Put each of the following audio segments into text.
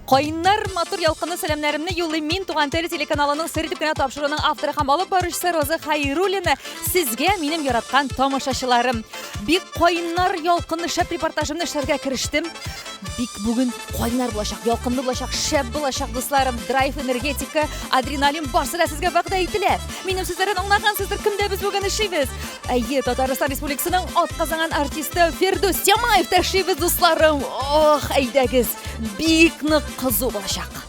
Кайнар матур ялкынлы сәламнәремне юллыйм мин Туган тел телеканалының сер итеп кенә тапшыруының авторы һәм алып баручысы Роза Хайруллина. Сезгә минем яраткан тамашачыларым. Бик кайнар ялкынлы шәп репортажымны эшләргә керештем. Бик бүген кайнар булачак, ялкынлы булачак, шәп булачак, дусларым. Драйв, энергетика, адреналин барсы да сезгә вәгъдә ителә. Минем сүзләрдән аңлагансыздыр, кемдә без бүген эшлибез. Әйе, Татарстан Республикасының атказанган артисты Фирдүс Тямаев эшлибез, дусларым. Ох, әйдәгез. Бик нык кызу булачак.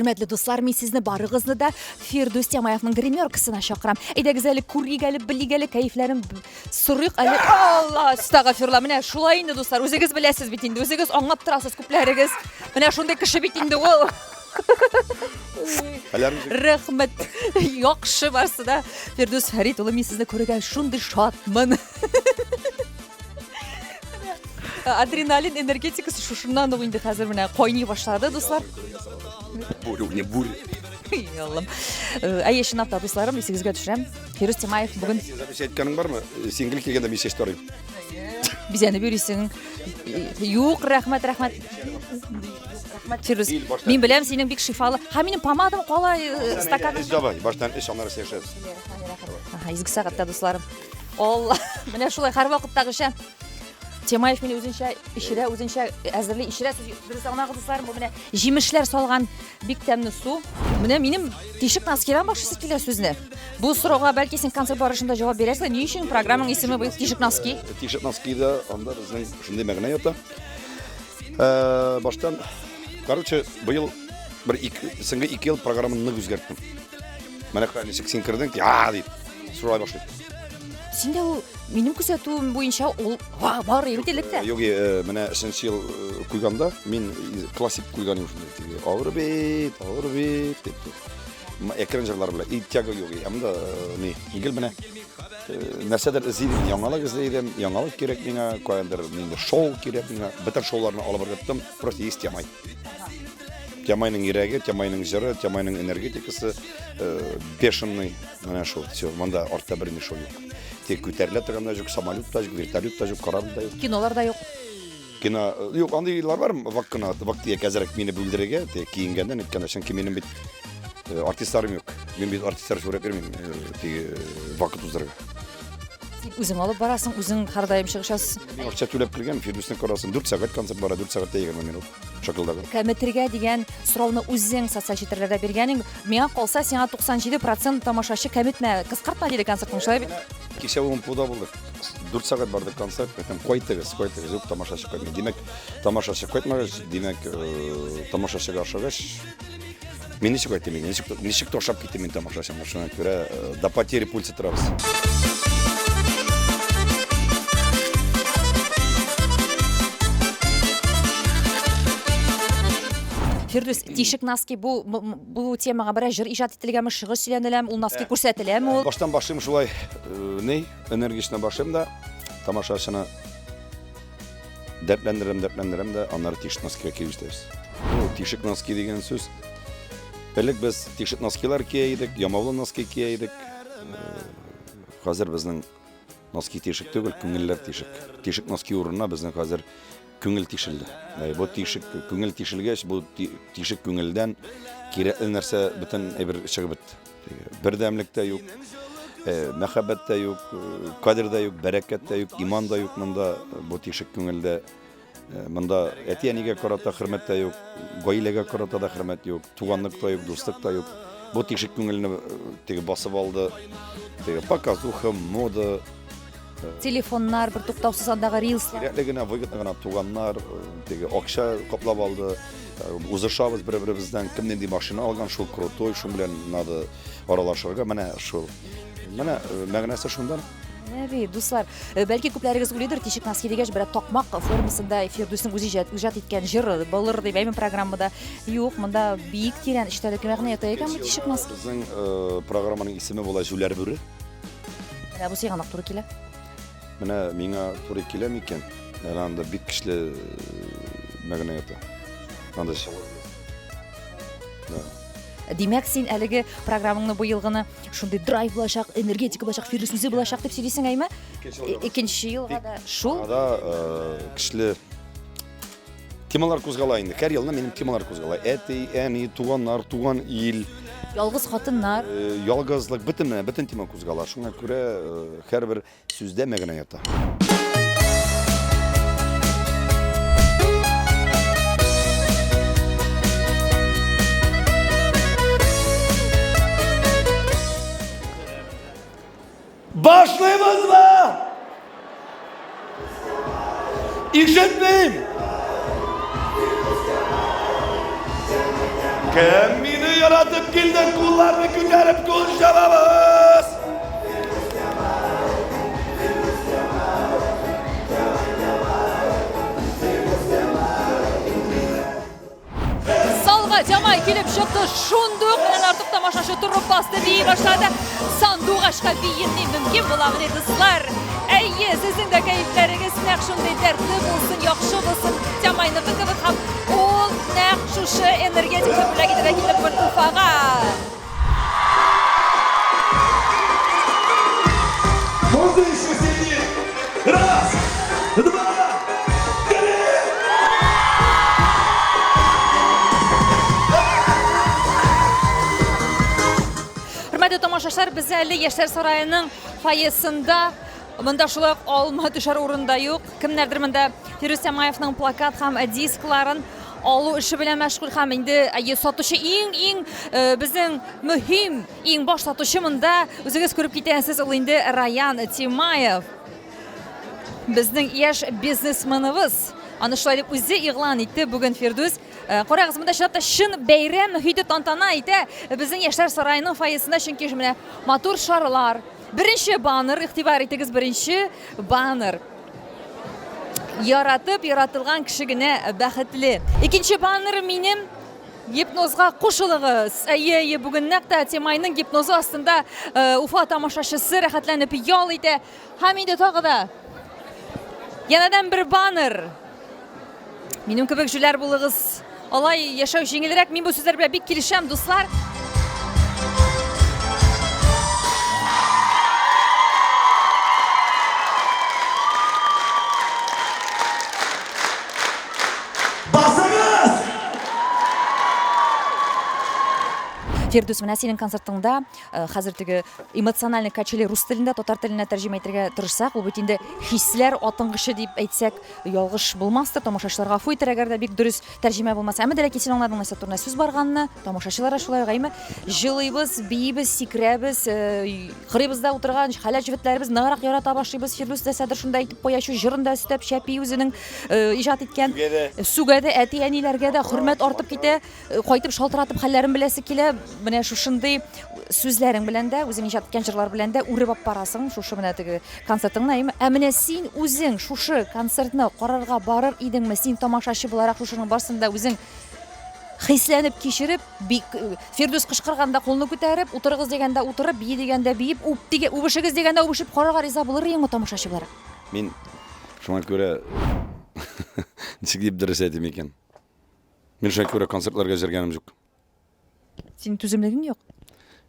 Хөрмәтле дуслар, мин сезне барыгызны да Фирдүс Тямаевның гримеркасына чакырам. Әйдәгез әле күрик әле, белик әле, кәефләрен Сорыйк әле. Алла, астагфирулла. Менә шулай инде, дуслар. Үзегез беләсез бит инде. Үзегез аңлап торасыз күпләрегез. Менә шундый кеше бит инде ул. Рәхмәт. Яхшы барсы да. Фирдүс Фәрит улы, мин сезне күрергә шундый шатмын. Адреналин энергетикасы шушыннан ук инде хәзер менә кайный башлады, дуслар. Бурю, не бурю. Аллам. Әйе, чынлап та, дусларым, исегезгә төшерәм. Фирүз Тимаев бүген Запись әйткәнең бармы? Син гел килгәндә мин чәч тарыйм. Бизәнеп йөрисең. Юк, рәхмәт, рәхмәт. Рәхмәт, Фирүз. Мин беләм, синең бик шифалы. Һәм минем помадам кала э, стакан. Эш давай, баштан эш, аннары сөйләшәбез. Ага, изге сәгатьтә, дусларым. Алла, менә шулай һәрвакыттагыча Тямаев мине үзенчә эчерә, үзенчә әзерли, эчерә. Сез дөрес аңлагыз, дусларым, бу менә җимешләр салган бик тәмле су. Менә минем тишек носкидан башлыйсы килә сүзне. Бу сорауга бәлки син концерт барышында җавап бирәсең. Ни өчен программаң исеме бу тишек носки? Тишек носкида анда безнең шундый мәгънә ята. Э, баштан, короче, быел бер ике, соңгы ике ел программаны нык үзгәрттем. Менә ничек син кердең, а дип сорай башлый. Син дә ул минем күзәтүем буенча ул бар инде элек тә. Юк, э, менә өченче ел э, куйганда мин классик куйган идем шунда. Теге авыр бит, авыр бит дип. Экран җырлар белән. И тяга юк. Ә монда э, ни, гел менә нәрсәдер эзли идем, яңалык эзли идем, яңалык кирәк миңа, каяндыр инде шоу кирәк миңа. Бөтен шоуларны алып ыргыттым, просто есть Тямай. Тямайның йөрәге, Тямайның җыры, Тямайның энергетикасы бешеный. Менә шул, все, монда артта берни шоу юк. Тик күтәрелә торган да юк, самолет та юк, вертолет та юк, корабль да юк. Кинолар да юк. Кино, юк, андыйлар бар, вак кына, вак төяк әзрәк мине бүлдерергә, теге киенгәндә, ниткәндә, чөнки минем бит артистларым юк. Мин бит артистлар сурәт бирмим, теге вакыт уздырырга. Син үзең алып барасың, үзең һәрдаим чыгыш ясыйсың. Мин акча түләп кергән, Фирдүсне карасын, 4 сәгать концерт бара, 4 сәгать тә 20 минут. Шакылдагы. Кәметергә дигән сорауны үзең социаль челтәрләрдә биргәнең. Миңа калса, сиңа 97% тамашачы кәметмә, кыскартма диде концертның, шулай бит? Кичә УМПУда булдык. 4 сәгать барды концерт. Әйтәм, кайтыгыз, кайтыгыз. Юк, тамашачы кайтмый. Димәк, тамашачы кайтмагач, димәк, э, тамашачыга ошагач, мин ничек кайтыйм инде? Ничек, ничек тә ошап киттем мин тамашачыма. Шуңа күрә э, до потери пульса торабыз. Фирдүс, тишек носки бу бу темага берәр җыр иҗат ителгәнме, шигырь сөйләнеләме, ул носки күрсәтеләме ул? Баштан башлыйм шулай, э, ни, энергично башлыйм да, тамашачыны дәртләндерәм, дәртләндерәм дә, аннары тишек носкига киеп җитәбез. Бу тишек носки дигән сүз. Элек без тишек носкилар кия идек, ямаулы носки кия идек. Хәзер безнең носки тишек түгел, күңелләр тишек. Тишек носки урынына безнең хәзер күңел тишелде. Бу тишек күңел тишелгәч, бу тишек күңелдән кирәкле нәрсә бөтен әйбер чыгып бетте. Бердәмлек тә юк, э, мәхәббәт тә юк, э, кадер дә юк, бәрәкәт тә юк, иман да юк монда бу тишек күңелдә. Э, монда әти-әнигә карата хөрмәт тә юк, гаиләгә карата да хөрмәт юк, туганлык та юк, дуслык та юк. Бу тишек күңелне э, теге басып алды. Теге показуха, мода, э, телефоннар, бер туктаусыз андагы рилслар. Кирәкле генә, выгодно гына туганнар, теге акча каплап алды. Узышабыз бер-беребездән, кем нинди машина алган, шул крутой, шул белән надо аралашырга. Менә шул. Менә мәгънәсе шунда. Менә бит, дуслар, э, бәлки күпләрегез уйлыйдыр, тишек носки дигәч, берәр такмак формасында Фирдүснең үзе иҗат, иҗат иткән җыры булыр дип, әйме программада. Юк, монда бик тирән эчтәлекле мәгънә ята икән бу тишек носки. Безнең э, программаның исеме була Җүләр бүре. Менә бу сиңа туры килә. Менә миңа туры килә микән? Әле анда бик көчле э, мәгънә ята. Анда җылы. Да. Димәк, син әлеге программаңны бу елгыны шундый драйв булачак, энергетика булачак, Фирдүс үзе булачак дип сөйлисең, әйме? Икенче елга да шул. Ада э, көчле темалар кузгала инде. Һәр елны минем темалар кузгала. Әти, әни, туганнар, туган ил. Ялгыз хатыннар. Э, ялгызлык, бөтен бөтен тема кузгала. Шуңа күрә э, һәрбер Сүздә мәгънә ята. Башлыйбызмы? Ишетмим! Кем мине яратып килде, кулларны күтәреп кул чабабыз! Залга Тямай килеп чыкты, шундук менә артык тамашачы торып басты, бии башлады. Сандугачка биенми мөмкин буламыни, дуслар? Әйе, сезнең дә кәефләрегез нәкъ шундый дәртле булсын, яхшы булсын, Тямайныкы кебек һәм ул нәкъ шушы энергетикны бүләк итәргә килде бүген Уфага. Можно еще сильнее? Раз, два, три! Хөрмәтле тамашачылар, без әле Яшьләр сараеның фойесында. Монда шулай ук алма төшәр урын да юк. Кемнәрдер монда Фирүз Тямаевның плакат һәм дискларын алу эше белән мәшгуль һәм инде әйе, сатучы иң-иң э, безнең мөһим, иң баш сатучы монда үзегез күреп китәсез, ул инде Раян Тимаев. Безнең яшь бизнесменыбыз. Аны шулай дип үзе игълан итте бүген Фирдүс. Э, карагыз, монда чынлап та чын бәйрәм мөхите тантана итә безнең Яшьләр сараеның фойесында, чөнки менә матур шарлар. Беренче баннер, игътибар итегез, беренче баннер. Яратып, яратылган кеше генә бәхетле. Икенче баннер минем гипнозга кушылыгыз. Әйе, әйе, бүген нәкъ тә Тимайның гипнозы астында э, Уфа тамашачысы рәхәтләнеп ял итә. Һәм инде тагы да янәдән бер баннер. Минем кебек җүләр булыгыз. Алай яшәү җиңелрәк. Мин бу сүзләр белән бик килешәм, дуслар. Басыгыз! Фирдүс, менә синең концертыңда э, хәзер теге эмоциональный качели рус телендә татар теленә тәрҗемә итәргә тырышсак, ул бит инде хисләр атынгычы дип әйтсәк, Ялгыш булмастыр, тамашачылар гафу итәр, әгәр дә бик дөрес тәрҗемә булмаса. Әмма дә ләкин син аңладың нәрсә турында сүз барганны, тамашачылар да шулай ук, әйме? Җылыйбыз, биибез, сикерәбез, э, кырыйбызда утырган хәләл җефетләребез ныграк ярата башлыйбыз. Фирдүс дә сәдер шунда әйтеп куя, шул җырын да өстәп, чәпи үзенең э, иҗат иткән. Сүгә дә. Сүгә дә, әти-әниләргә дә хөрмәт артып китә. Э, кайтып шалтыратып хәлләрен беләсе килә. Менә шушындый сүзләрең белән дә, үзең иҗат иткән җырлар белән дә үреп алып барасың шушы менә теге концертыңны, әйеме? Ә менә син үзең шушы концертны карарга барыр идеңме? Син тамашачы буларак шушының барысын да үзең хисләнеп кичереп, бик э, Фирдүс кычкырганда кулны күтәреп, утырыгыз дигәндә утырып, бии дигәндә биеп, үп дигән, үбешегез дигәндә үбешеп карарга риза булыр идеңме тамашачы буларак? Мин шуңа күрә ничек дип дөрес әйтим икән? Мин шуңа күрә концертларга җырганым юк. Синең түземлегең юк?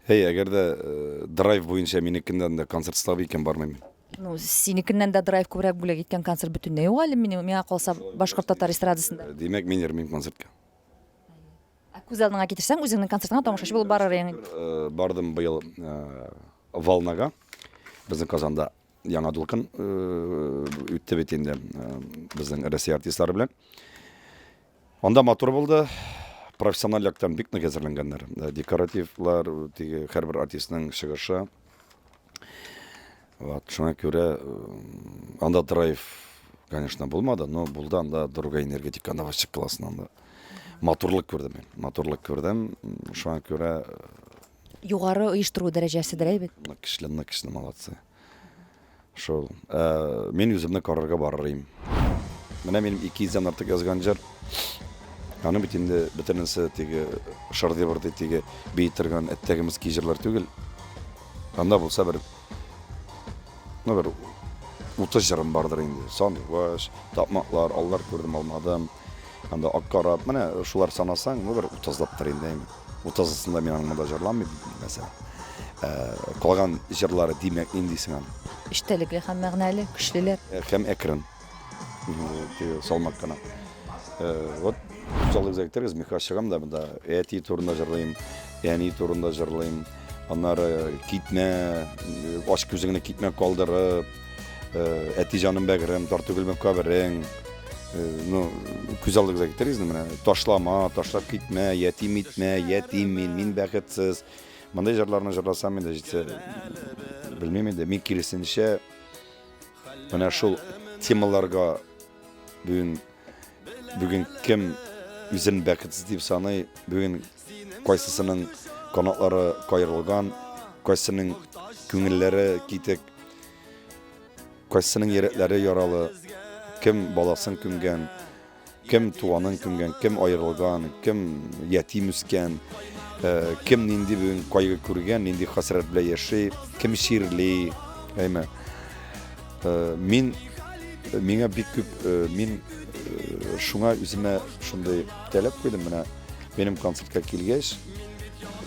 Әй, әгәр дә э, драйв буенча минекеннән дә концерт слабый икән, бармыйм мин. Ну, синекеннән дә драйв күбрәк бүләк иткән концерт бөтенләй юк әле минем, миңа калса, башкорт-татар эстрадасында. Э, димәк, мин йөрмим концертка. Ә күз алдыңа китерсәң, үзеңнең концертыңа тамашачы булып барыр идең. Э, бардым быел Волнага, безнең Казанда Яңа дулкын үтте бит инде безнең Россия артистлары белән. Анда матур булды. Профессиональ яктан бик нык әзерләнгәннәр. Декоративлар, теге һәрбер артистның чыгышы. Вот, шуңа күрә анда драйв, конечно, булмады, но булды анда другая энергетика, анда вообще классно анда. Матурлык күрдем мин, матурлык күрдем. Шуңа күрә Югары оештыру дәрәҗәседер, әй бит. Нык көчле, нык көчле, молодцы. Шул. Ә, мин үземне карарга барыр идем. Менә минем 200 дән артык язган җыр. Аны бит инде бөтенесе теге шырдый-бырдый теге бии торган әттәгемез ки җырлар түгел. Анда булса бер ну бер 30 җырым бардыр инде. Сандугач, тапмаклар, аллар күрдем, алмадым. Анда Ак кораб, менә шулар санасаң, ну бер утызлаптыр инде, әйме. Утызысында мин аның монда җырламыйм, мәсәлән. Ә, калган җырлары, димәк, нинди соң аның? Эчтәлекле һәм мәгънәле, көчлеләр. Һәм әкрен. Салмак кына. Вот күз алдыгызга китерегез, мин чыгам да монда әти турында җырлыйм, әни турында җырлыйм. Аннары китмә, ач күзеңне китмә калдырып, әти җаным бәгырем, тар түгелме каберең. Ну, күз алдыгызга китерегез, менә ташлама, ташлап китмә, ятим итмә, ятим мин, мин бәхетсез. Мондый җырларны җырласам инде җитсә, белмим инде, мин киресенчә менә шул темаларга бүген бүген кем үзен бәхетсез дип саный, бүген кайсысының канатлары каерылган, кайсының күңелләре китек, Кайсының йөрәкләре яралы, кем баласын күмгән, кем туганын күмгән, кем аерылган, кем ятим үскән, э, кем нинди бүген кайгы күргән, нинди хәсрәт белән яши, кем чирли, әйме. Э, мин миңа бик күп э, мин шуңа үземә шундый таләп куйдым, менә минем концертка килгәч,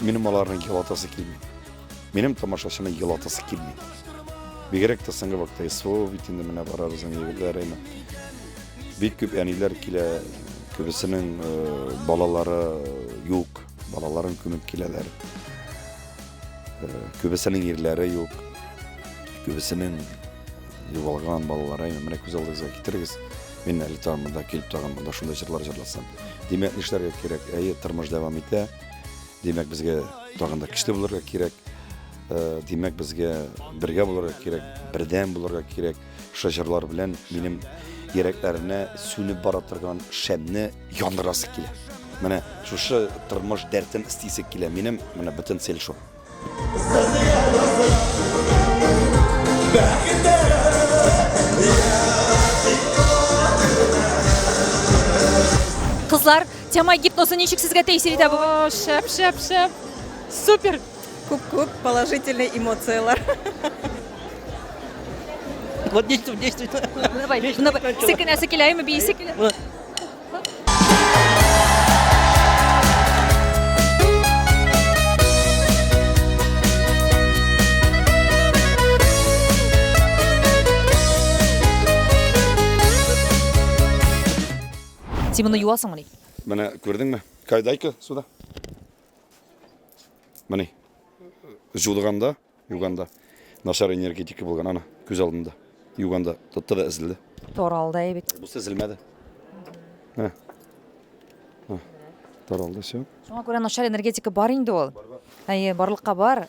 минем аларны елатасы килми. Минем тамашачыны елатасы килми. Бигрәк тә соңгы вакытта СВО бит инде менә бара безнең егетләр әйме. Бик күп әниләр килә, күбесенең э, балалары юк, балаларын күмеп киләләр. Э, күбесенең ирләре юк, күбесенең югалган балалары. Менә күз алдыгызга китерегез. Мин әле тагын монда килеп тагын монда шундай җырлар җырласам. Димәк, нишләргә кирәк? Әйе, тормыш дәвам итә. Димәк, безгә тагын да көчле булырга кирәк. Э, димәк, безгә бергә булырга кирәк, бердәм булырга кирәк. Шушы җырлар белән минем йөрәкләренә сүнеп бара торган шәмне яндырасы килә. Менә шушы тормыш дәртен эстисе килә. Минем менә бөтен цель шул. Кызлар, Тема гипнозы ничек сезгә тәэсир итә бүген? О, шәп, шәп, шәп. Супер. Күп-күп положительный эмоцияләр. Вот действуй, действуй. Давай, давай. Секенәсе киләме, биисе килә. Син моны юасыңмыни? Менә күрдеңме? Кайдайка сюда. Менә. Жудыганда, юганда начар энергетика булган ана күз алдында. Юганда тотты да эзелде. Таралды бит. Бусы эзелмәде. Менә. Таралды все. Шуңа күрә начар энергетика бар инде ул. Әйе, барлыкка бар.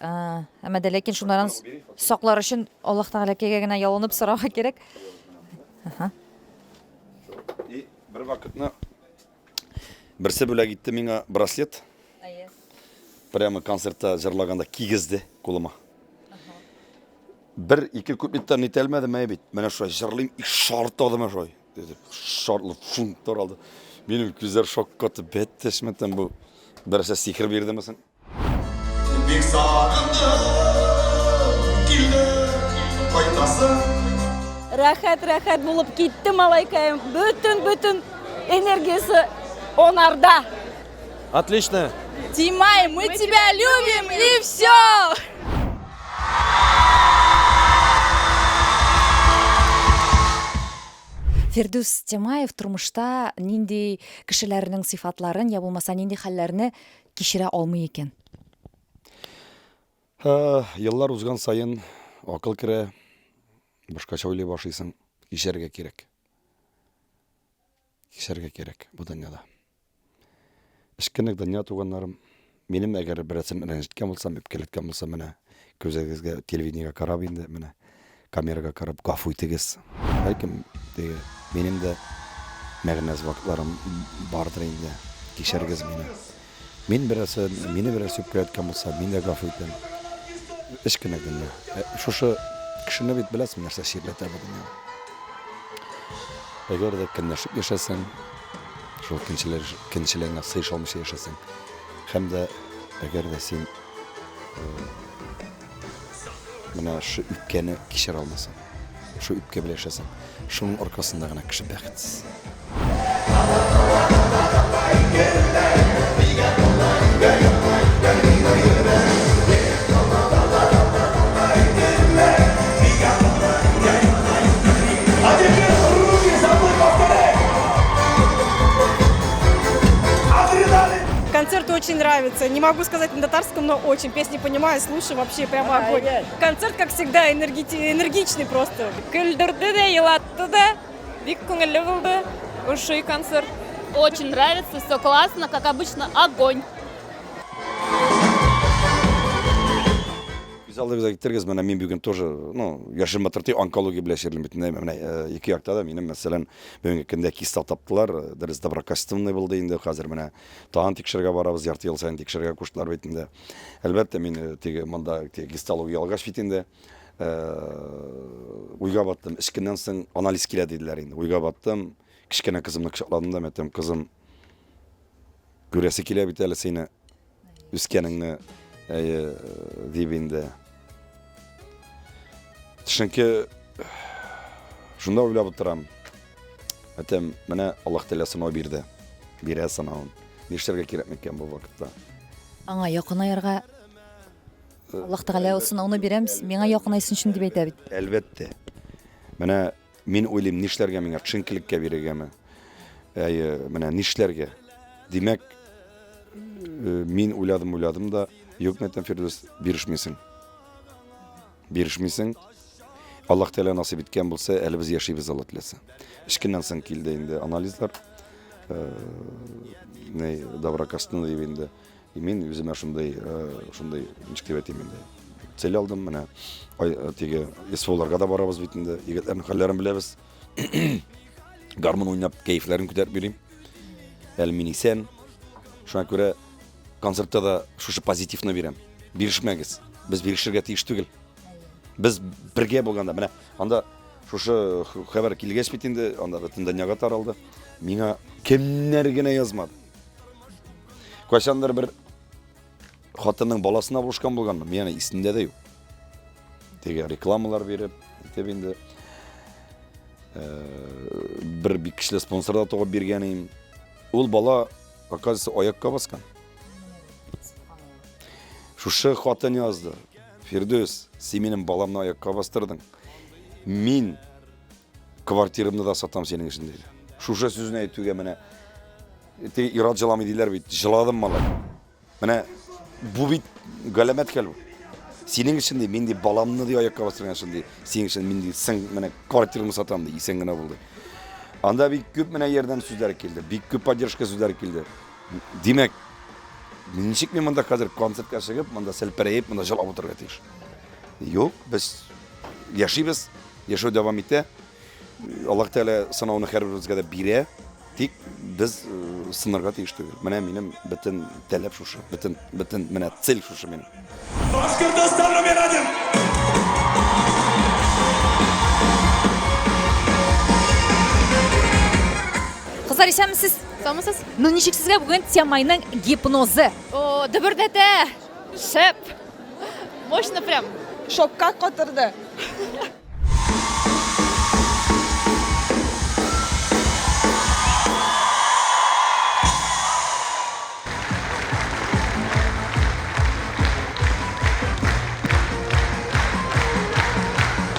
Әмма дә ләкин шуннан саклар өчен Аллаһ Тәгаләкәгә генә ялынып сорарга кирәк. Аһа. И бер вакытны берсе бүләк итте миңа браслет. Әйе. Прямо концертта җырлаганда кигезде кулыма. Бер ике куплеттан нитәлмәдем әй бит. Менә шулай җырлыйм, и шартлады менә шулай. Шартлы фун таралды. Минем күзләр шаккатып бетте, шмәтән бу. Берәрсе сихер бирдеме соң? Бик сагындым, килде, кайтасың. Рәхәт, рәхәт булып китте малайкаем. Бөтен, бөтен энергиясе онарда. Отлично. Тимай, мы тебя любим и все! Фирдүс Тимаев тормышта нинди кешеләрнең сыйфатларын я булмаса нинди хәлләрне кичерә алмый икән? Еллар узган саен акыл керә, башкача уйлый башлыйсың. Кичәргә кирәк. Кичәргә кирәк бу дөньяда. Эчкенлек дөнья, туганнарым. Минем әгәр берәрсен рәнҗеткән булсам, үпкәләткән булсам, менә күзегезгә телевидениегә карап инде, менә камерага карап гафу итегез. Бәлкем, теге минем дә мәгънәсез вакытларым бардыр инде. Кичерегез мине. Мин берәрсе, мине берәрсе үпкәләткән булса, мин дә гафу итәм. Эш кенә дөнья. Э, шушы кешене бит беләсең, нәрсә чирләтә бу дөньяда. Әгәр дә көнләшеп яшәсәң, шул көнчеләр, көнчелегеңә сыеша алмыйча яшәсәң, һәм дә әгәр дә син э, Менә шу үпкәне кичерә алмасаң, шу үпкә белән яшәсәң, шуның аркасында гына кеше бәхетсез. А теперь руки за мной повторяй! Адреналин! Концерт очень нравится. Не могу сказать на татарском, но очень. Песни понимаю, слушаю, вообще прямо огонь. Концерт, как всегда, энергичный просто. Көлдерде дә, елатты да. Бик күңелле булды. Ошый концерт. Очень нравится, все классно, как обычно, огонь. Күз алдыгызга китерегез, менә мин бүген тоже, ну, яшел матырты онкология белән чирлим бит. Менә ике якта да минем, мәсәлән, бүгенге көндә киста таптылар, дөрес доброкачественный булды инде. Хәзер менә тагын тикшерергә барабыз, ярты ел саен тикшерергә куштылар бит инде. Әлбәттә, мин теге монда теге гистология алгач бит инде, уйга баттым. Өч көннән соң анализ килә диделәр инде. Уйга баттым. Кечкенә кызымны кочакладым да, әйттем, кызым, күрәсе килә бит әле сине, үскәнеңне, әйе, дип инде. Чөнки шунда уйлап утырам. Әйтәм, менә Аллаһ Тәгалә сынау бирде. Бирә сынавын. Нишләргә кирәк микән бу вакытта? Аңа якынаерга Аллаһ Тәгалә сынауны бирәм, миңа якынайсын өчен дип әйтә бит. Әлбәттә. Менә мин уйлыйм, нишләргә миңа, төшенкелеккә бирергәме? Әйе, менә нишләргә? Димәк, мин уйладым, уйладым да, юк, мәйтәм, Фирдүс, бирешмисең. Бирешмисең. Аллаһ Тәгалә насыйп иткән булса, әле без яшибез, Алла теләсә. Өч көннән соң килде инде анализлар. Ни, доброкачественный дип инде. И мин үземә шундый, шундый, ничек дип әйтим инде, цель алдым. Менә ай, теге СВОларга да барабыз бит инде. Егетләрнең хәлләрен беләбез. Гармун уйнап, кәефләрен күтәреп йөрим. Әле мин исән. Шуңа күрә концертта да шушы позитивны бирәм. Бирешмәгез. Без бирешергә тиеш түгел. Без бергә булганда, менә анда шушы хәбәр килгәч бит инде, анда бөтен дөньяга таралды. Миңа кемнәр генә язмады. Кайчандыр бер хатынның баласына булышкан булганмын, мин аны исемдә дә юк. Теге рекламалар биреп, итеп инде бер бик көчле спонсор да тугып биргән идем. Ул бала, оказывается, аякка баскан. Шушы хатын язды. Фирдүс, син минем баламны аякка бастырдың. Мин квартирамны да сатам синең өчен, диде. Шушы сүзне әйтүгә менә теге ир-ат җыламый диләр бит. Җыладым малай. Менә бу бит галәмәт хәл бу. Синең өчен ди, мин ди баламны ди аякка бастырган өчен ди, синең өчен мин ди сың менә квартирамны сатам ди, исән генә булды. Анда бик күп менә ярдәм сүзләре килде, бик күп поддержка сүзләре килде. Димәк, ничек мин монда хәзер концертка чыгып, монда сәлперәеп, монда җылап утырырга тиеш? Юк, без яшибез, яшәү дәвам итә. Аллаһ Тәгалә сынауны һәрберебезгә дә бирә. Тик без э, сынарга тиеш түгел. Менә минем бөтен таләп шушы, бөтен бөтен менә цель шушы минем. Башкортостан номер один! Кызлар, исәнмесез? Саумысыз? Ну ничек сезгә бүген Тямайның гипнозы? О, дөбердәтә! Шәп! Мощно прям. Шокка катырды.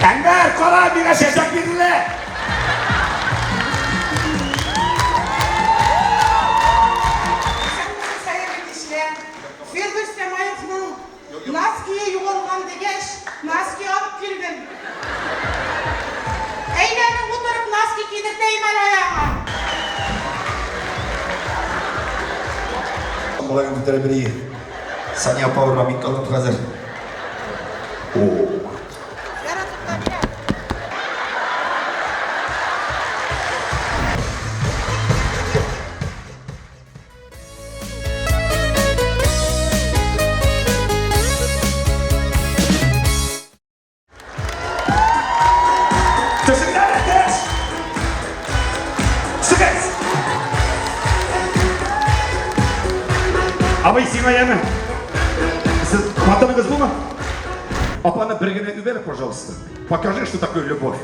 Әнвәр, кара, миңа чәчәк бирделәр! Хәерле кичләр. Фирдүс Тямаевның Ноские югалган дигәч, носки алып килдем. Әйләнеп утырып носки кидертәем әле аягыңа. Болай күтәрә бери. Сания апа урам мин калдым хәзер. О. Яратып та бирә. Төшеңнәр әтәч! Чыгыз! Абый, сиңа яме. Сез хатыныгыз бумы? Апаны бер генә үбәр, пожалуйста. Покажи, что такое любовь.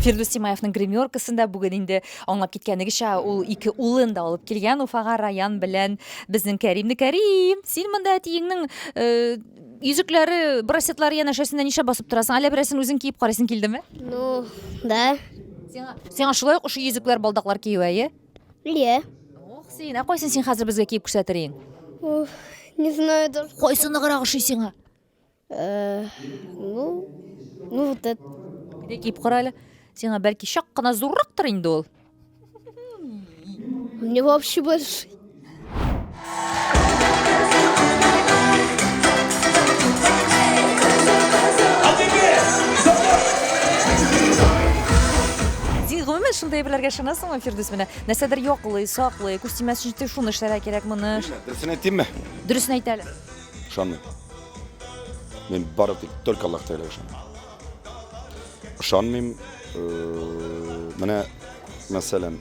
Фирдүс Тимаевның гримеркасында бүген инде аңлап киткәнегезчә, ул ике улын да алып килгән Уфага Раян белән безнең Кәримне. Кәрим, син монда әтиеңнең э, йөзекләре, браслетлары янәшәсендә нишләп басып торасың? Әллә берәрсен үзең киеп карыйсың килдеме? Ну, да. Сиңа, сиңа шулай ук ошый йөзекләр, балдаклар кию, әйе? Ле. Ох, син, ә кайсын син хәзер безгә киеп күрсәтер идең? Уф, не знаю даже. Кайсы ныграк ошый сиңа? Э, ну, ну вот это. Әйдә киеп кара әле. Сиңа бәлки чак кына зуррактыр инде ул. Мне вообще больше. Син гомумән шундый әйберләргә ышанасыңмы, Фирдүс, менә нәрсәдер яклый, саклый, күз тимәс өчен шуны эшләргә кирәк, моны. Дөресен әйтимме? Дөресен әйт әле. Ышанмыйм. Мин бары тик только Аллаһ Тәгаләгә ышанам. Ышанмыйм. Э, менә мәсәлән,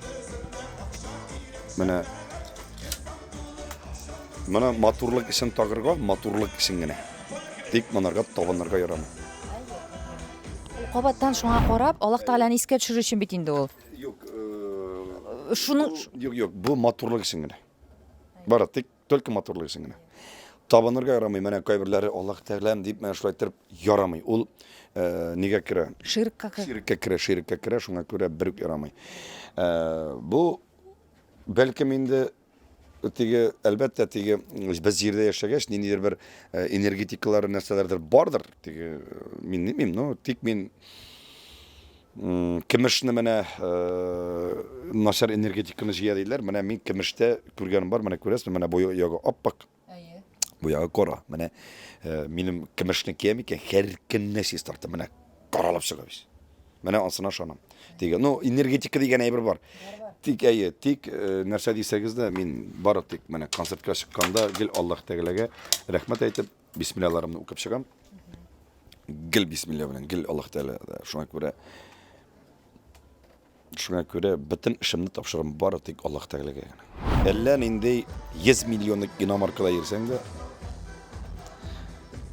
менә менә матурлык өчен тагырга, матурлык өчен генә. Тик монарга табынырга ярамый. Кабаттан шуңа карап, Аллаһ Тәгаләне искә төшерер өчен бит инде ул. Юк, э, Шуның юк, юк, бу матурлык өчен генә. Бары тик Только матурлык өчен генә. Табынырга ярамый. Менә кайберләре Аллаһ Тәгаләм дип менә шулай иттереп ярамый. Ул э, нигә керә? Ширккә керә. Ширккә керә, ширккә керә, шуңа күрә бер үк ярамый. Э, бу бәлкем инде теге әлбәттә теге без җирдә яшәгәч ниндидер бер э, энергетикалар нәрсәләрдер бардыр теге мин нитмим но тик мин Көмешне менә начар энергетиканы җыя диләр. Менә мин көмештә күргәнем бар, менә күрәсезме, менә бу ягы аппак. Әйе. Бу ягы кара. Менә минем көмешне киям икән, һәр көнне чистартам. Менә каралып чыга бит. Менә ансына ышанам. Тик, ну, энергетика дигән әйбер бар. Тик әйе, тик нәрсә дисәгез дә, мин бары тик менә концертка чыкканда гел Аллаһ Тәгаләгә рәхмәт әйтеп, бисмиллаларымны укып чыгам. Гел бисмилла белән, гел Аллаһ Тәгалә. Шуңа күрә шуңа күрә бөтен эшемне тапшырам бары тик Аллаһ Тәгаләгә генә. Әллә нинди 100 миллионлык иномаркада йөрсәң дә,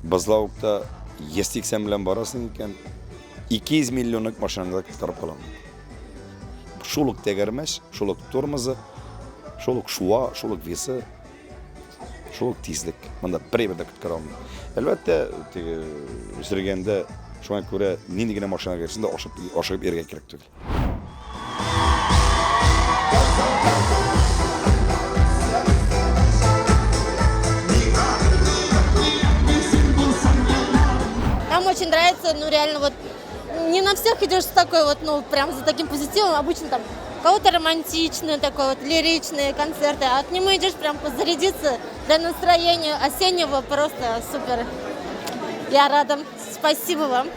Бозлавыкта 180 белән барасың икән, 200 миллионлык машинаңда коткарып калам. Шул ук тәгәрмәч, шул ук тормозы, шул ук шуа, шул ук весы. Шул ук тизлек. Монда бер әйбер дә коткара алмый. Әлбәттә, теге йөргәндә шуңа күрә нинди генә машинага керсен дә ашып, ашыгып йөрергә кирәк түгел. Нам очень нравится, ну реально вот не на всех идешь с такой вот, ну прям за таким позитивом, обычно там кого-то романтичные такой вот, лиричные концерты, а к нему идешь прям позарядиться для настроения осеннего просто супер. Я рада. Спасибо вам.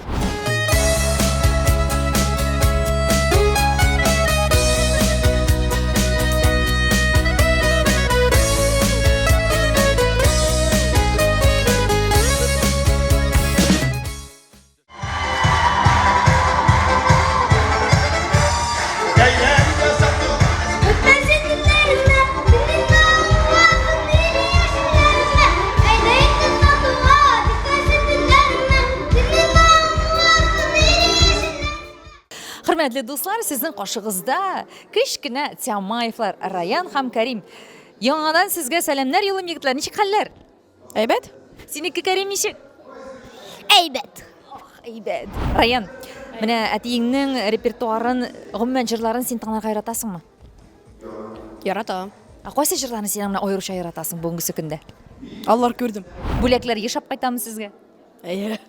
Хөрмәтле дуслар, сезнең каршыгызда кечкенә Тямаевлар, Раян һәм Карим. Яңадан сезгә сәламнәр юлым, егетләр. Ничек хәлләр? Әйбәт. Синеке, Кәрим, ничек? Әйбәт. Әйбәт. Раян, менә әтиеңнең репертуарын, гомумән җырларын син тыңларга яратасыңмы? Яратам. Ә кайсы җырларны син менә аеруча яратасың бүгенгесе көндә? Аллар күрдем. Бүләкләр еш алып кайтамы сезгә? Әйе.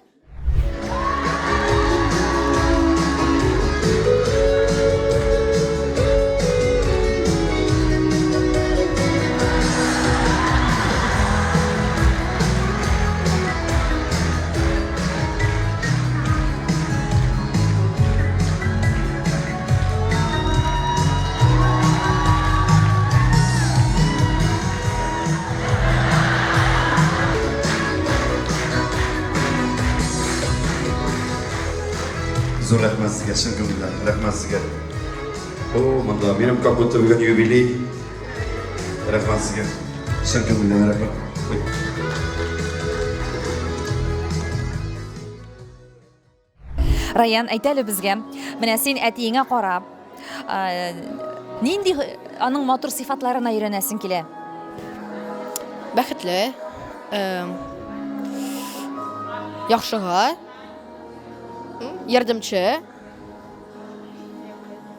Зур рәхмәт сезгә, чын күңелдән. Рәхмәт сезгә. О, монда минем как будто бүген юбилей. Рәхмәт сезгә. Чын күңелдән рәхмәт. Ой. Раян, әйт әле безгә, менә син әтиеңә карап, нинди аның матур сыйфатларына өйрәнәсең килә? Бәхетле, яхшыга, ярдәмче,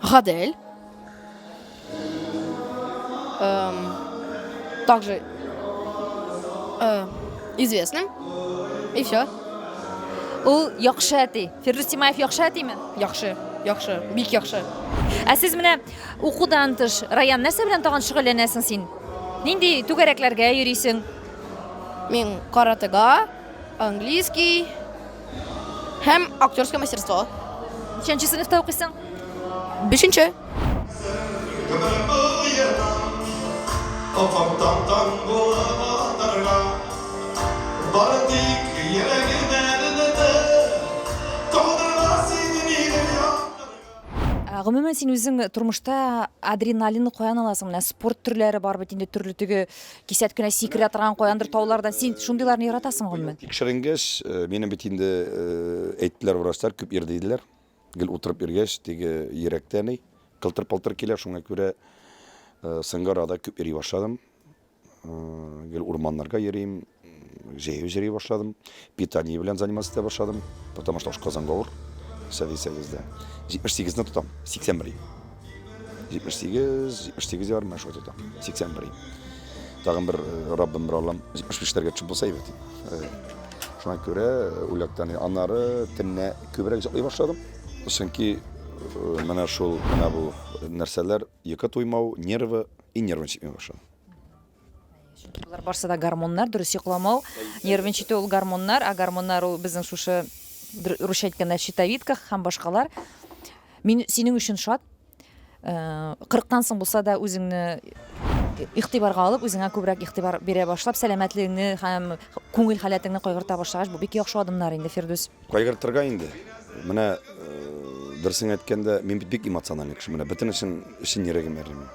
гадел. Также известным. И все. Ул яхшы әти. Фирдүс Тимаев яхшы әтиме? Яхшы, яхшы, бик яхшы. Ә сез менә укудан тыш, Раян, нәрсә белән тагын шөгыльләнәсең син? Нинди түгәрәкләргә йөрисең? Мин каратэга, английский һәм актерское мастерство. Ничәнче сыйныфта укыйсың? Бишенче. Офыктан таң булып атарга Бары тик йөрәгемә Талдырма син мине Ә, Гомумән, син үзең тормышта адреналинны каян аласың? Менә спорт төрләре бар бит инде, төрле теге кисәт кенә сикерә торган каяндыр таулардан. Син шундыйларны яратасың гомумән? Тикшеренгәч, э, минем бит инде э, әйттеләр врачлар, күп йөрде диделәр. Гел утырып йөргәч, теге йөрәктә ни, кылтыр-пылтыр килә, шуңа күрә э, соңгы арада күп йөри башладым. Э, гел урманнарга йөрим, җәяү йөри башладым. Питание белән заниматься итә башладым, потому что ашказанга авыр. Нәрсә дисәгез дә. 78-не тотам, 81. 78, 78 ярым менә шулай тотам. 81. Тагын бер э, Раббым бер Аллам 75-ләргә төшеп булса әйбәт. Э, шуңа күрә үләктән аннары төнлә күбрәк йоклый башладым. Чөнки менә шул, менә бу нәрсәләр йокы туймау, нервы и нервничать итми башлады. Чөнки болар барсы да гормоннар, дөрес йокламау, нервничать ул гормоннар, ә гормоннар ул безнең шушы русча әйткәндә щитовидка һәм башкалар. Мин синең өчен шат. Э, кырыктан соң булса да үзеңне игътибарга алып, үзеңә күбрәк игътибар бирә башлап, сәламәтлегеңне һәм күңел халәтеңне кайгырта башлагач, бу бик яхшы адымнар инде, Фирдүс. Кайгыртырга инде. Менә э, дөресен әйткәндә, мин бит бик эмоциональный кеше. Менә бөтен өчен өчен йөрәгем әрни.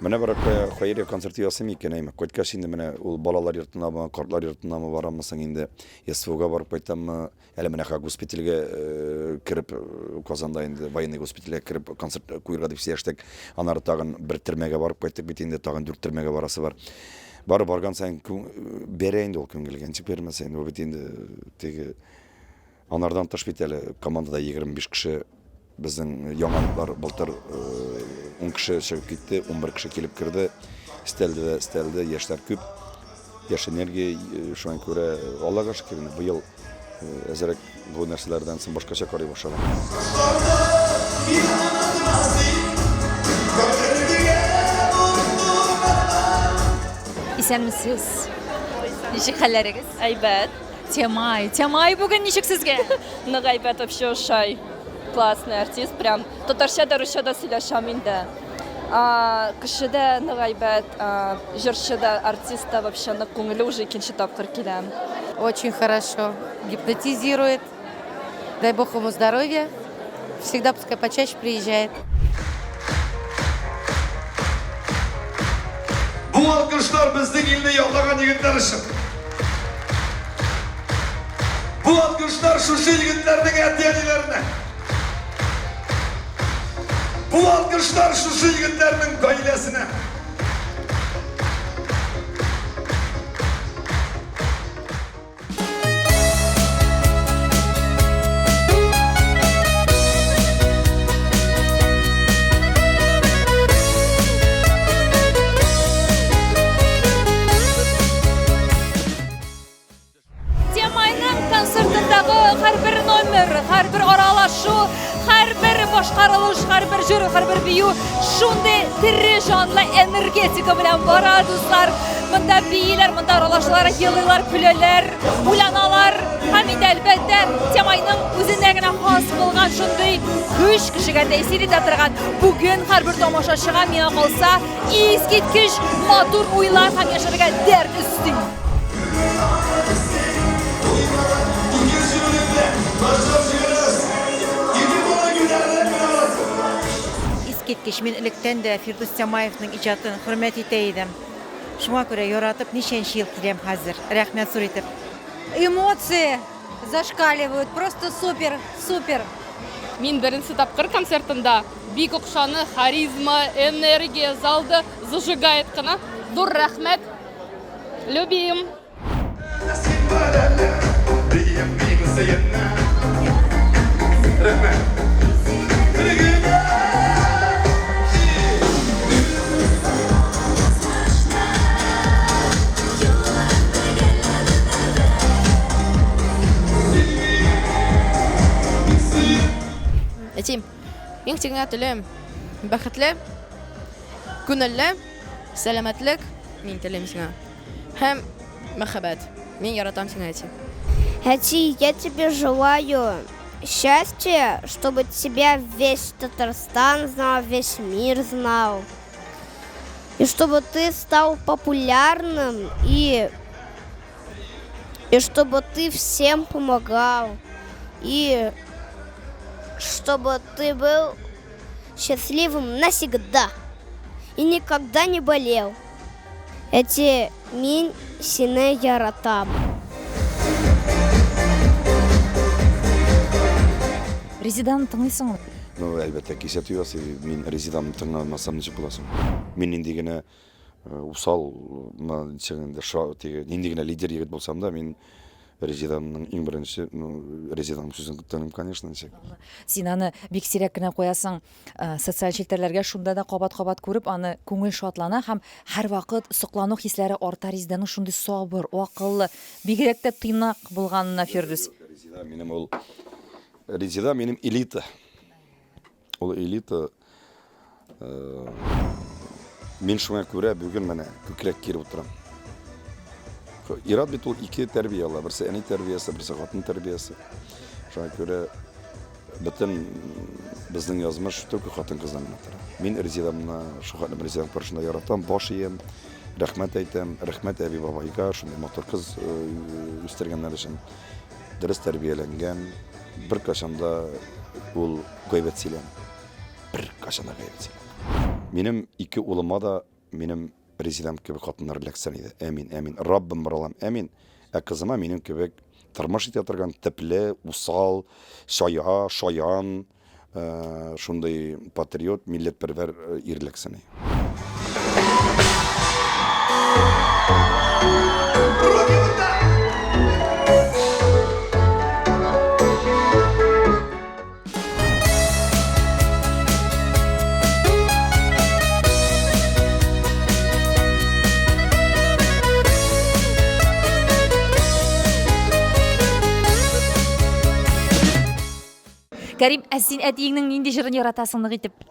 Менә бер кая хәйрия концерты ясыйм икән, әйме. Кайткач инде менә ул балалар йортынамы, картлар йортынамы барамы соң инде, СВОга барып кайтаммы, Әле менә ха госпитальгә э, кереп, э, Казанда инде военный госпитальгә кереп концерт куярга дип сөйләштек. Аннары тагын бер төрмәгә барып кайттык бит инде, тагын дүрт төрмәгә барасы бар. Бары барган саен бәрә инде ул күңелгә, ничек бәрмәсә инде, ул бит инде теге анардан тыш бит әле командада 25 кеше Безнең яңалыклар былтыр 10 кеше чыгып китте, 11 кеше килеп керде. Өстәлде дә өстәлде, яшьләр күп. Яшь энергия, шуңа күрә Аллага шөкер, инде быел әзрәк бу нәрсәләрдән соң башкача карый башладым. Исәнмесез. Ничек хәлләрегез? Әйбәт. Тямай, Тямай бүген ничек сезгә? Нык әйбәт, вообще ошай. Классный артист, прям татарча да, русча да сөйләшәм инде. Кеше дә нык әйбәт, җырчы да, артист та вообще нык күңелле, уже икенче тапкыр киләм. Очень хорошо гипнотизирует. Дай бог ему здоровья. Всегда пускай почаще приезжает. Бу алкышлар безнең илне яклаган егетләр өчен. Бу алкышлар шушы егетләрнең әти-әниләренә. Бу алкышлар шушы егетләрнең гаиләсенә. Тямайның концертындагы һәрбер номер, һәрбер аралашу, һәрбер башкарылыш, һәрбер җыр, һәрбер бию шундый тере җанлы энергетика белән бара, дуслар. Монда бииләр, монда аралашалар, елыйлар, көләләр, уйланалар. Һәм инде әлбәттә, Тямайның үзенә генә хас булган шундый көч кешегә тәэсир итә торган. Бүген һәрбер тамашачыга миңа калса, Искиткеч матур уйлар һәм яшәргә дәрт өсти. Искиткеч, мин электән дә Фирдүс Тямаевның иҗатын хөрмәт итә идем. Шуңа күрә яратып ничәнче ел киләм хәзер. Рәхмәт зур итеп. Эмоции! зашкаливают. Просто супер, супер. Мин беренче тапкыр концертында бик охшаны, харизма, энергия, залда зажигает кына. Зур рәхмәт. Любим. Әтием, мин сиңа телим бәхетле, күңелле, сәламәтлек мин телим сиңа. Һәм мәхәббәт. Мин яратам сине, әти. Әти, я тебе желаю счастья, чтобы тебя весь Татарстан знал, весь мир знал. И чтобы ты стал популярным и, и чтобы ты всем помогал. И чтобы ты был счастливым навсегда и никогда не болел. Әти, мин сине яратам. Резиданы тыңлыйсыңмы? Ну, әлбәттә, кисәтү ясый. Мин Резиданы тыңламасам ничек була соң? Мин нинди генә э, усал, ничек инде, теге, нинди генә лидер егет булсам да, мин Резиданың иң беренче, ну, Резиданың сүзен тыңлыйм, конечно, ничек. Син аны бик сирәк кенә куясың э, социаль челтәрләргә, шунда да кабат-кабат күреп, аны күңел шатлана һәм һәрвакыт соклану хисләре арта Резиданың шундый сабыр, акыллы, бигрәк тә тыйнак булганына, Фирдүс. Резида минем ул Резида минем элита. Ул элита э, мин шуңа күрә бүген менә күкрәк киереп утырам. Ират бит ул ике тәрбия ала. Берсе әни тәрбиясе, берсе хатын тәрбиясе. Шуңа күрә бөтен безнең язмыш только хатын-кыздан гына тора. Мин Резидамны шул хәтлем Резиданың каршында яратам, баш иям, рәхмәт әйтәм, рәхмәт әби-бабайга, шундый матур кыз э, үстергәннәр өчен. Дөрес тәрбияләнгән, беркайчан да ул гайбәт сөйләми. Беркайчан да гайбәт сөйләми. Минем ике улыма да минем Резидам кебек хатыннар эләксен иде. Әмин, әмин. Раббым бар алам, әмин. Ә кызыма минем кебек тормыш итә торган төпле, усал, чая, шаян, Шундый патриот, милләтпәрвәр ир эләксен. Кәрим, ә син әтиеңнең нинди җырын яратасың нык итеп?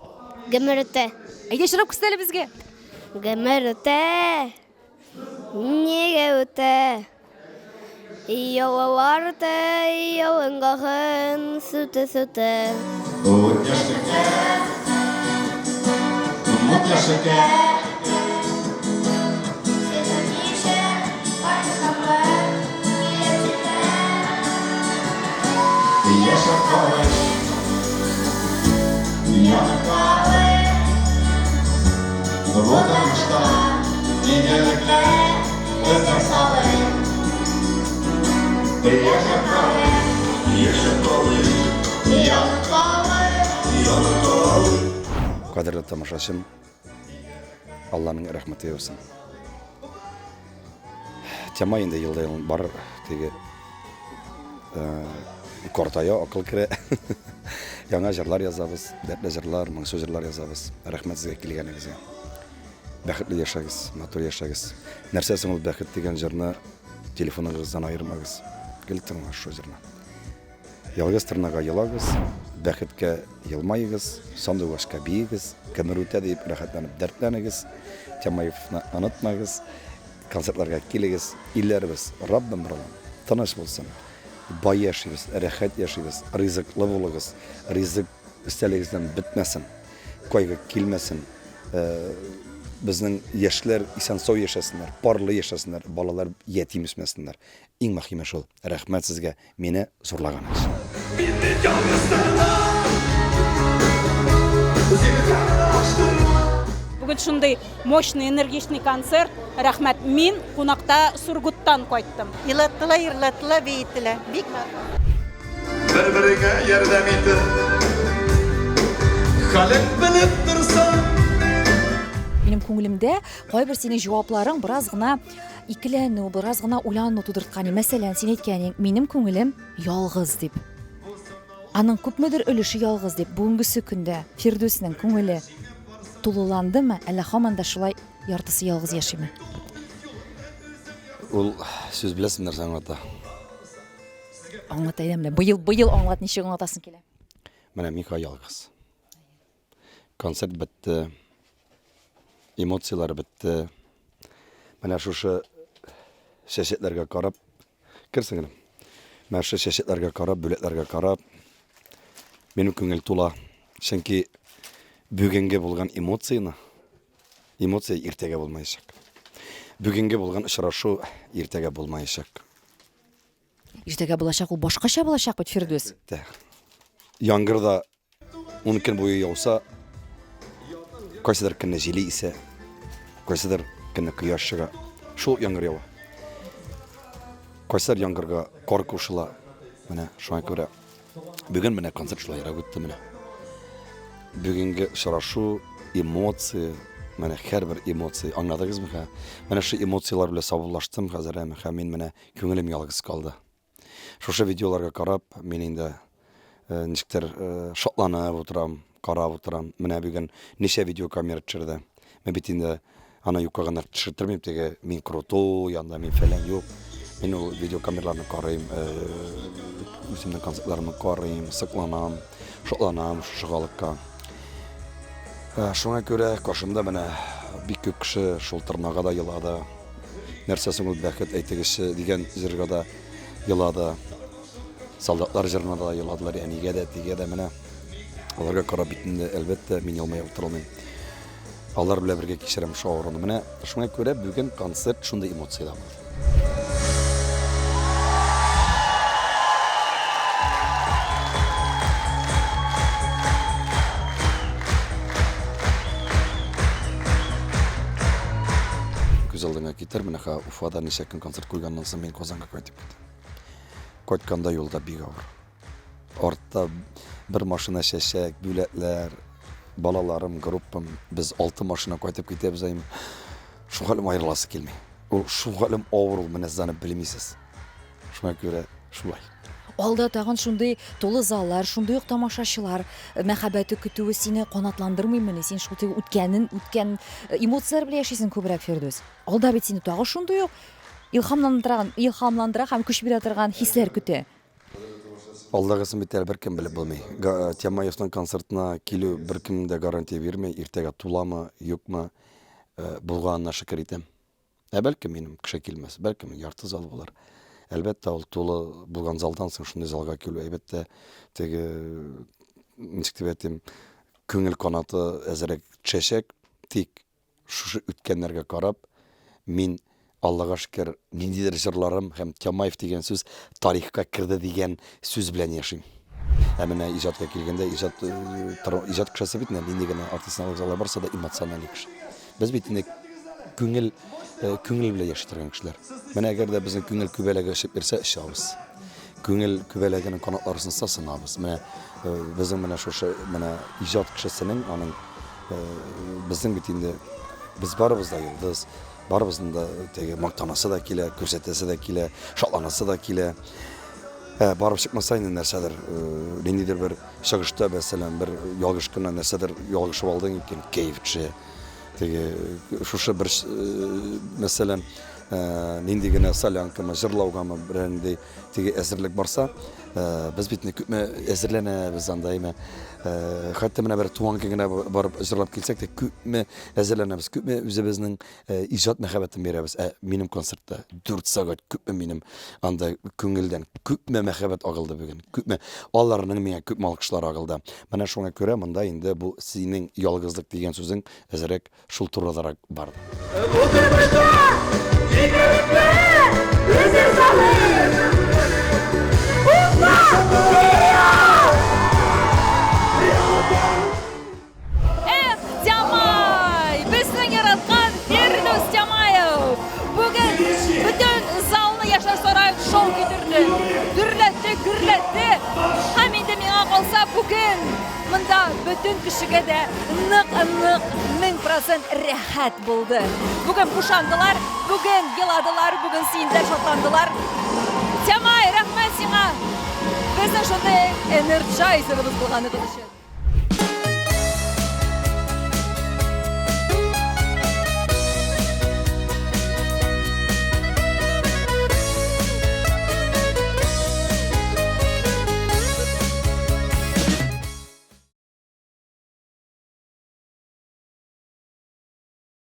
Гомер үтә. Әйдә җырлап күрсәт әле безгә. Гомер үтә. Нигә үтә? Ялалар үтә, ялынгагын сүтә-сүтә. Ут яшәкә, мут яшәкә. Яшәп калыйк, янып калыйк, бу тормышта игелекле эзләр салыйк. Яшәп калыйк, яшәп калыйк, янып калыйк, янып калыйк. Кадерле тамашачым, Алланың рәхмәте яусын. Тема инде елда ел бар теге э, картая акыл керә. Яңа җырлар язабыз, дәртле җырлар, моңсу җырлар язабыз. Рәхмәт сезгә килгәнегезгә. Бәхетле яшәгез, матур яшәгез. Нәрсә соң ул бәхет дигән җырны телефоныгыздан аермагыз. Гел тыңлагыз шул җырны. Ялгыз торнага елагыз, бәхеткә елмаегыз, сандугачка биегез, гомер үтә диеп рәхәтләнеп дәртләнегез, Тямаевны онытмагыз, концертларга килегез, илләребез, Раббым Раббым, тыныч булсын, бай яшибез, рәхәт яшибез, ризыклы булыгыз, ризык өстәлегездән бетмәсен, кайгы килмәсен, безнең яшьләр исән-сау яшәсеннәр, парлы яшәсеннәр, балалар ятим үсмәсеннәр. Иң мөһиме шул. Рәхмәт сезгә, мине зурлаганыгыз. Бүген шундый мощный, энергичный концерт. Рәхмәт. Мин кунакта Сургуттан кайттым. Елаттыла, йырлаттыла, биеттелә. Бик матур. Бер-береңә ярдәм итеп, хәлең белеп торсаң. Минем күңелемдә кайбер синең җавапларың бераз гына икеләнү, бераз гына уйлану тудырткан. Мәсәлән, син әйткән минем күңелем ялгыз дип. Аның күпмедер өлеше ялгыз дип. Бүгенгесе көндә Фирдүснең күңеле тулыландымы, әллә һаман да шулай яртысы ялгыз яшиме? Ул сүз беләсең нәрсә аңлата? Аңлата әйдә менә. Быел, быел аңлат, ничек аңлатасың килә. Менә мин ялгыз. Концерт бетте. Эмоцияләр бетте. Менә шушы чәчәкләргә карап, кер сеңелем. Менә шушы чәчәкләргә карап, бүләкләргә карап, минем күңел тула. Чөнки бүгенге булган эмоцияне, эмоция иртәгә булмаячак. Бүгенге булган очрашу иртәгә булмаячак. Иртәгә булачак ул башкача булачак бит, Фирдүс. Яңгыр да 10 көн буе яуса, кайсыдыр көнне җиле исә, кайсыдыр көнне кояш чыга. Шул яңгыр ява. Кайсыдыр яңгырга кар кушыла. Менә шуңа күрә бүген менә концерт шулайрак үтте менә. Бүгенге очрашу, эмоция, менә һәрбер эмоция, аңладыгызмы? Ха? Менә шу эмоцияләр белән саубуллаштым хәзер, һәм мин менә күңелем ялгыз калды. Шушы видеоларга карап, мин инде э, ничектер э, шатланып утырам, карап утырам. Менә бүген ничә видеокамера төшерде. Мин бит инде аны юкка гына төшерттермим, теге мин крутой, анда мин фәлән юк. Мин ул видеокамераларны карыйм, э, үземнең концертларымны карыйм, сокланам, шатланам шушы халыкка. Шуңа күрә каршымда менә бик күп кеше шул тырнага да елады. Нәрсә соң ул бәхет, әйтегезче, дигән җырга да елады. Солдатлар җырына да еладылар, әнигә дә, әтигә дә. Менә аларга карап бит инде, әлбәттә, мин елмаеп утыра алмыйм. Алар белән бергә кичерәм шул авыруны. Менә шуңа күрә бүген концерт шундый эмоциядә булды. Күз алдыңа китер, менә ха Уфада ничә көн концерт куйганнан соң мин Казанга кайтып киттем. Кайтканда юлда бик авыр. Артта бер машина чәчәк, бүләкләр, балаларым, группам, без алты машина кайтып китәбез, әйме. Шул хәлем аерыласы килми. Ул шул хәлем авыр ул, менә сез аны белмисез. Шуңа күрә шулай. Алда тагын шундый тулы заллар, шундый ук тамашачылар мәхәббәте көтүе сине канатландырмыймыни? Син шул теге үткәнен, үткән э, эмоцияләр белән яшисең күбрәк, Фирдүс. Алда бит сине тагы шундый ук илһамландырган, илһамландыра һәм көч бирә торган хисләр көтә. Алдагысын бит әле беркем белеп булмый. Тямаевның концертына килү беркем дә гарантия бирми, иртәгә туламы, юкмы, э, булганына шөкер итәм. Ә бәлкем минем кеше килмәс, бәлкем ярты зал булыр. Әлбәттә, ул тулы булган залдан соң шундый залга килү, әлбәттә, теге ничек дип әйтим, күңел канаты әзерәк төшәчәк, тик шушы үткәннәргә карап, мин Аллага шөкер, ниндидер җырларым һәм Тямаев дигән сүз тарихка керде дигән сүз белән яшим. Ә менә иҗатка килгәндә, иҗат, э, иҗат кешесе бит нинди генә артист алар барысы да эмоциональный кеше. Без бит инде күңел, э, күңел белән яши торган кешеләр. Менә әгәр дә безнең күңел күбәләге очып йөрсә, очабыз. Күңел күбәләгенең канатлары сынса, сынабыз. Менә э, безнең менә шушы менә иҗат кешесенең аның э, безнең бит инде без барыбыз да йолдыз, барыбызның да теге мактанасы да килә, күрсәтәсе дә килә, шатланасы да килә. Ә, барып чыкмаса инде нәрсәдер, э, ниндидер бер чыгышта, мәсәлән, бер ялгыш кына нәрсәдер ялгышып алдың икән, кәеф төшә. Теге шушы бер, э, мәсәлән, э, нинди генә солянкамы, җырлаугамы берәр нинди теге әзерлек барса, без бит күпме әзерләнәбез анда, әйме. Хәтта менә бер туган көн генә барып җырлап килсәк тә, күпме әзерләнәбез, күпме үзебезнең иҗат мәхәббәтен бирәбез. Ә минем концертта 4 сәгать күпме минем анда күңелдән күпме мәхәббәт агылды бүген. Күпме аларның миңа күпме алкышлар агылды. Менә шуңа күрә монда инде бу синең ялгызлык дигән сүзең әзрәк шул турыдарак барды. Бу тормышта егетләр үзен салып, Эх, Тямай! Без бетте. Һәм инде миңа калса, бүген монда бөтен кешегә дә нык-нык 1000% рәхәт булды. Бүген бушандылар, бүген еладылар, бүген сөенделәр, шатландылар. Тямай, рәхмәт сиңа! Безнең шундый энерджайзерыбыз булганыгыз өчен.